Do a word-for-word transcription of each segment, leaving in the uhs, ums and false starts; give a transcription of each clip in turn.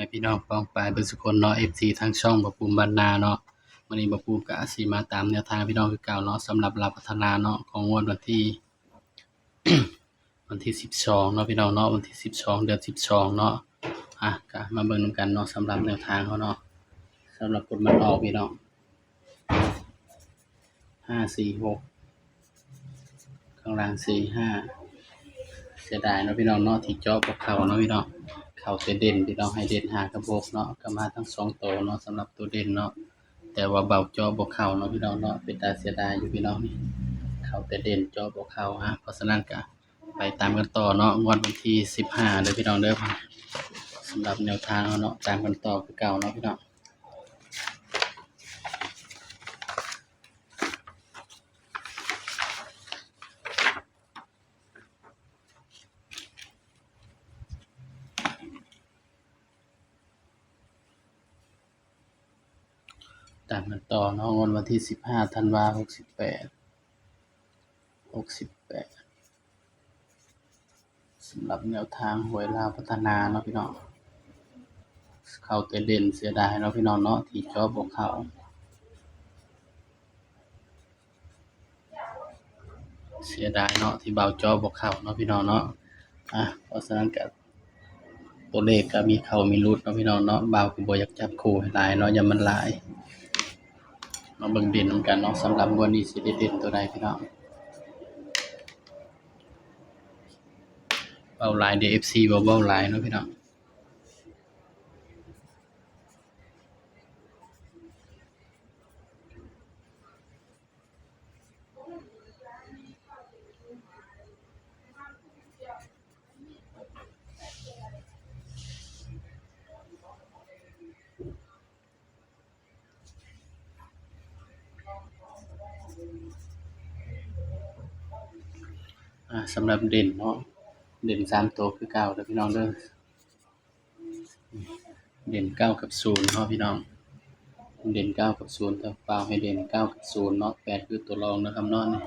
ให้พี่น้องป้องปายเบิดสุคนเนาะ เอฟซี ทางช่องบ่าวปูมบ้านนาเนาะ มื้อนี้บ่าวปูมก็สิมาตามแนวทางพี่น้องคือเก่าเนาะ สำหรับลาวพัฒนาเนาะ ของงวดวันที่ วันที่สิบสองเนาะพี่น้องเนาะ วันที่สิบสอง เดือนสิบสองเนาะ อ่ะ ก็มาเบิ่งนำกันเนาะ สำหรับแนวทางเขาเนาะ สำหรับผลมันออกพี่น้อง ห้าสี่หก ข้างล่างสี่ห้า เสียดายเนาะพี่น้องเนาะ ที่เจาะบ่เข้าเนาะพี่น้อง เข้าแต่เด่นพี่น้อง ให้เด่นห้ากับหกเนาะ ก็มาทั้งสองตัวเนาะ สำหรับตัวเด่นเนาะ แต่ว่าบ่าวเจาะบ่เข้าเนาะพี่น้องเนาะ เป็นตาเสียดายอยู่พี่น้องนี่ เข้าแต่เด่นเจาะบ่เข้า อ่ะ เพราะฉะนั้นก็ไปตามกันต่อเนาะ งวดวันที่สิบห้าเด้อพี่น้องเด้อ สำหรับแนวทางเขาเนาะ ตามกันต่อคือเก่าเนาะพี่น้อง ตามกันต่อเนาะ งวดวันที่สิบห้าธันวา หกสิบแปด หกสิบแปด สำหรับแนวทางหวยลาวพัฒนาเนาะพี่น้อง เข้าแต่เด่น เสียดายเนาะพี่น้องเนาะ ที่เจาะบ่เข้า เสียดายเนาะ ที่บ่าวเจาะบ่เข้าเนาะพี่น้องเนาะ อ่ะ เพราะฉะนั้นก็ ตัวเลขก็มีเข้ามีหลุดเนาะพี่น้องเนาะ บ่าวก็บ่อยากจับคู่ให้หลายเนาะ ย่านมันหลาย มาเบิ่งเด่นนำกันเนาะ สำหรับงวดนี้สิได้เด่นตัวใดพี่น้อง เว้าหลายเดี๋ยว เอฟซี บ่เว้าหลายเนาะพี่น้อง อ่า สำหรับเด่นเนาะ เด่นสามตัวคือเก่าเด้อพี่น้องเด้อ เด่นเก้ากับศูนย์เนาะพี่น้อง เด่นเก้ากับศูนย์ แต่บ่าวให้เด่นเก้ากับศูนย์เนาะ แปดคือตัวรองนะครับเนาะ นี่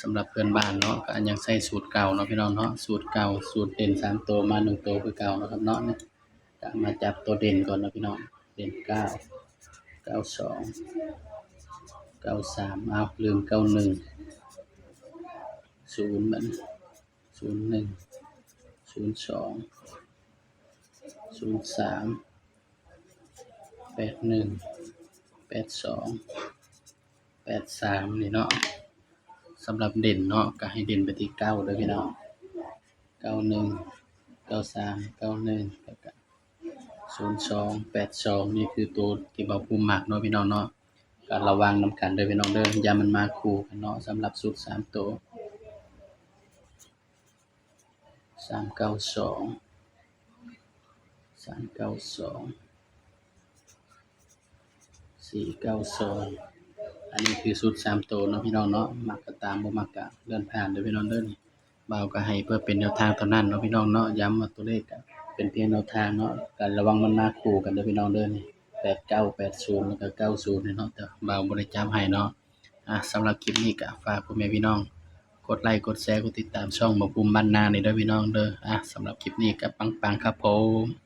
สำหรับเพื่อนบ้านเนาะ ก็ยังใช้สูตรเก่าเนาะพี่น้องเนาะ สูตรเก่า สูตรเด่นสามตัวมาหนึ่งตัวคือเก่านะครับเนาะ นี่ ก็มาจับตัวเด่นก่อนเนาะพี่น้อง เด่นเก้า เก้าสอง เก้าสาม อ้าว ลืม เก้าหนึ่ง ศูนย์ มัน ศูนย์หนึ่ง ศูนย์สอง ศูนย์สาม แปดหนึ่ง แปดสอง แปดสาม นี่เนาะ สำหรับเด่นเนาะ ก็ให้เด่นไปที่เก้าเด้อพี่น้อง เก้าหนึ่ง เก้าสาม เก้าหนึ่ง แล้วก็ ศูนย์สอง แปดสอง นี่คือตัวที่บ่าวปูมมักเนาะพี่น้องเนาะ ก็ระวังนำกันเด้อพี่น้องเด้อ อย่ามันมาคู่กันเนาะ สำหรับสูตรสามตัว สามเก้าสอง สามเก้าสอง สี่เก้าสอง อันนี้คือสูตรสามตัวเนาะพี่น้องเนาะ มักก็ตาม บ่มักก็เลื่อนผ่านเด้อพี่น้องเด้อ นี่ บ่าวก็ให้เพื่อเป็นแนวทางเท่านั้นเนาะพี่น้องเนาะ ย้ำว่าตัวเลขก็เป็นเพียงแนวทางเนาะ ก็ระวังมันมาคู่กันเด้อพี่น้องเด้อ นี่ แปดเก้า แปดศูนย์ แล้วก็ เก้าศูนย์ นี่เนาะ แต่บ่าวบ่ได้จับให้เนาะ อ่ะ สำหรับคลิปนี้ก็ฝากพ่อแม่พี่น้อง กดไลค์ กดแชร์ กดติดตามช่องบ่าวปูมบ้านนานี่เด้อพี่น้องเด้อ อ่ะ สำหรับคลิปนี้ก็ปังๆครับผม